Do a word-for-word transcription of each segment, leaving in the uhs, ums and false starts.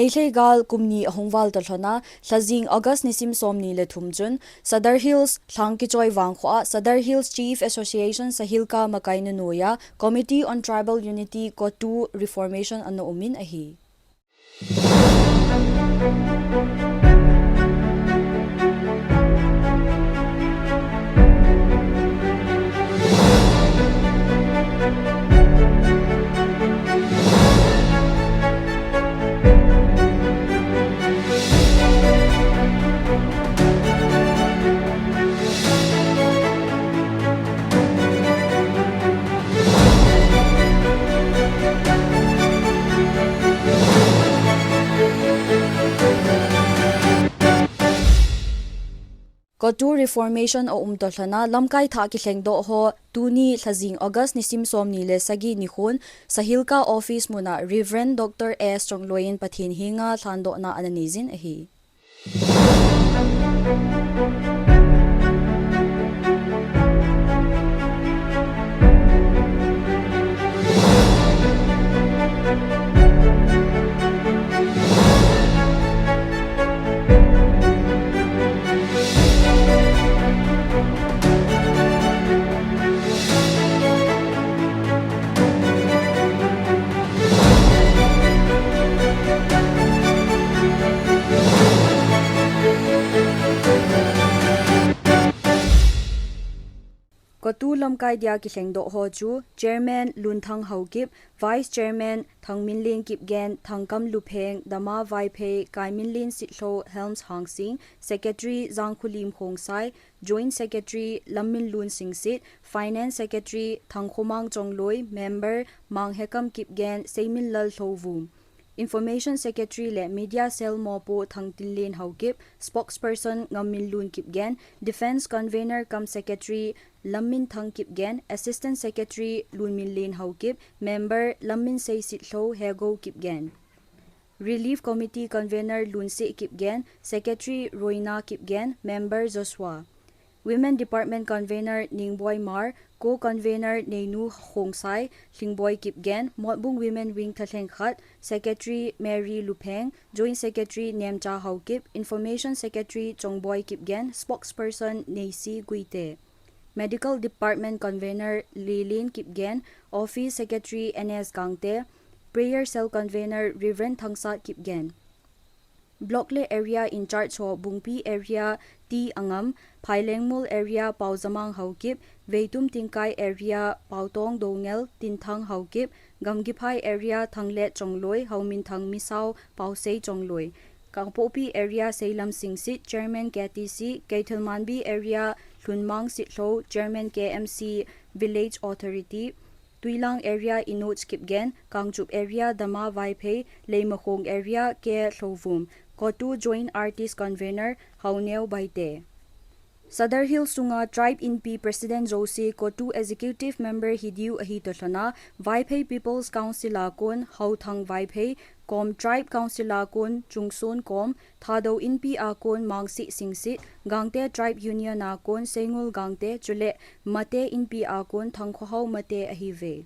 Meitei gal kum ni ahung val toh lhona, lhajing August nisim som ni le thum chun, Sadar Hills, Lhangkichoi vangkhoa, Sadar Hills Chief Association Sahilka makaina noiya, Committee on Tribal Unity, COTU, reformation ana umin ahi. COTU reformation aum toh lhona, lamkai thah kilhengdoh ho, tuni lhajing August nisim som ni le sagi nikhon, Sahilka office muna Reverend Doctor S Chongloi in Pathen henga lhandohna ana neijin ahi. COTU lamkai dia kilhengdoh ho chu, Chairman Lunthang Haokip, Vice Chairman Thangminlen Kipgen, Thangkam Lupheng, Dama Vaiphei, Kaiminlen Sitlhou, Helms Hangsing, Secretary Jangkhulim Khongsai, Joint Secretary Lamminlun Singsit, Finance Secretary Thangkhomang Chongloi, Member Manghekam Kipgen, Seiminlal Lhouvum. Information Secretary le Media Cell mopo Thangtinlen Haokip, Spokesperson Ngamminlun Kipgen, Defence Convener cum Secretary Lamminthang Kipgen, Assistant Secretary Lunminlen Haokip, Member Lamminsei Sitlhou Hegou Kipgen. Relief Committee Convener Lunseh Kipgen, Secretary Roina Kipgen, Member Joshua. Women Department Convener Ningboi Mar, Co-Convener Neinu Khongsai, Lhingboi Kipgen, Motbung Women Wing Thalheng Khat, Secretary Mary Lupheng, Joint Secretary Nemcha Haokip, Information Secretary Chongboi Kipgen, Spokesperson Neisi Guite. Medical Department Convener Lilin Kipgen, Office Secretary N S Gangte, Prayer Cell Convener Reverend Thangsat Kipgen. Block le Area in charge ho Bungpi Area T Angam, Phailengmol Area Paojamang Haokip, Veitum Tingkai Area Paotong Doungel, Tinthang Haokip, Gamgiphai Area Thanglet Chongloi, Haominthang Misao, Paosei Chongloi. Kangpokpi Area Seilam Singsit, Chairman K T C, Keithelmanbi Area Lhunmang Sitlhou, Chairman K M C Village Authority, Tuilang Area Inoj Kipgen, Kangchup Area Dama Vaiphei, Leimakhong Area K Lhouvum, COTU Joint Artist Convener Haoneo Baite. Sadar Hills sunga Tribe Inpi President jouse COTU Executive Member hidiu ahi toh lhona, Vaiphei People's Council a kon Haothang Vaiphei, Kom Tribe Council a kon Chungson Kom, Thadou Inpi a kon Mangsi Singsit, Gangte Tribe Union a kon Seingol Gangte, chule Mate Inpi a kon Thangkhohao Mate ahiuve.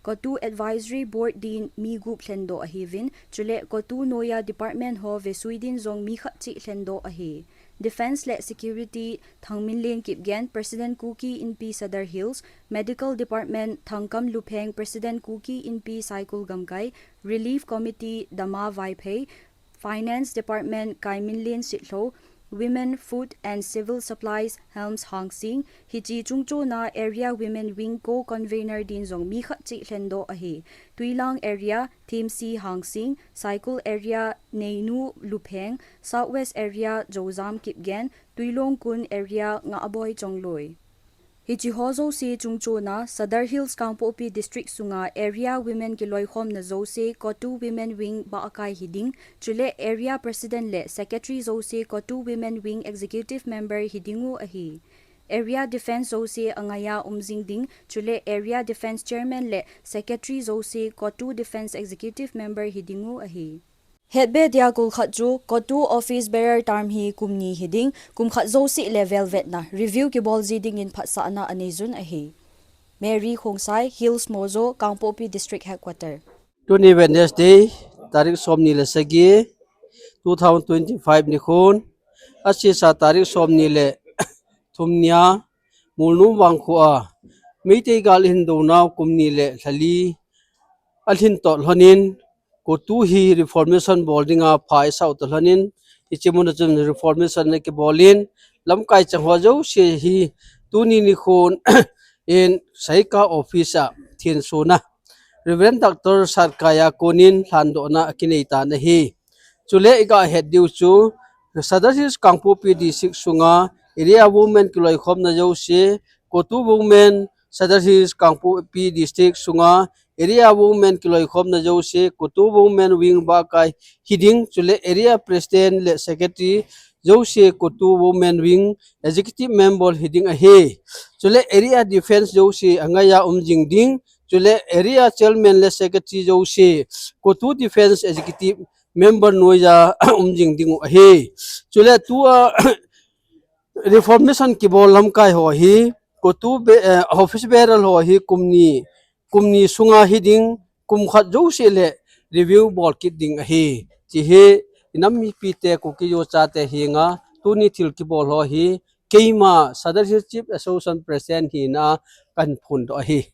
COTU Advisory Board din mi gup lhendoh ahiuvin, chule COTU noiya department ho vesui din jong mi khat cheh lhendoh ahi. Defence le Security, Thangminlen Kipgen, President Kuki Inpi Sadar Hills, Medical Department, Thangkam Lupheng, President Kuki Inpi Saikul Gamkai, Relief Committee, Dama Vaiphei, Finance Department, Kaiminlen Sitlhou, Women, Food and Civil Supplies, Helms Hangsing, hiche chungchona Area Women Wing Co-Convener din jong mi khat cheh lhendoh ahi. Tuilang Area, Themsi Hangsing, Saikul Area, Neinu Lupheng, South West Area, Joujam Kipgen, Tuilong Kun Area, Ngahboi Chongloi. Hiche ho jouse chungchona, Sadar Hills Kangpokpi District sunga Area Women kiloikhomna jouse COTU Women Wing bah akai hiding, chule Area President le Secretary jouse COTU Women Wing Executive Member hidingu ahi. Area Defence jouse angaiya um jing ding, chule Area Defence Chairman le Secretary jouse COTU Defence Executive Member hidingu ahi. Hetbe dia kul khat chu, COTU office bearer term hi kum ni hiding, kum khat jouse le velvetna, review kibol ji dingin phatsahna aneijun ahi. Mary Khongsai, Hills Mojo, Kangpokpi District Headquarter. Tuni Wednesday, tarik somni le sagi, two thousand twenty-five nikhon, asesa tarik somni le thum nia, Mulnum vangkho a Meitei gal ahin dounau kum ni le lhali alhin toh lhonin, CoTU hi reformation bol dinga pha asao toh lhonin, hiche muna chun reformation akibolin, lamkai chang ho jouse hi tuni nikhon in Saika office a thensona Reverend Doctor Satkai a konin lhandohna akinei tan ahi. Chule iga het diu chu, Sadar Hills Kangpokpi District sunga area women kiloikhomna jouse, CoTU Women, Sadar Hills Kangpokpi District sunga area women kiloikhomna jouse, CoTU Women Wing bahkai hiding, chule area president le secretary jouse, CoTU Women Wing executive member hiding ahi. Chule area defense jouse angaiya um jing ding, chule area chairman le secretary jouse, CoTU defense executive member noiya um jing dingu ahi. Chule tua reformation kibol lamkai ho hi, CoTU be-, eh, office bearer ho hi kum ni, kum ni sunga hiding, kum khat jouse le review bol kit ding ahi. Hiche hi inam mipite Kuki-Zo chate henga tuni thil kibol ho hi, keima Sadar Hills Chief Association President hina kahin phondoh ahi.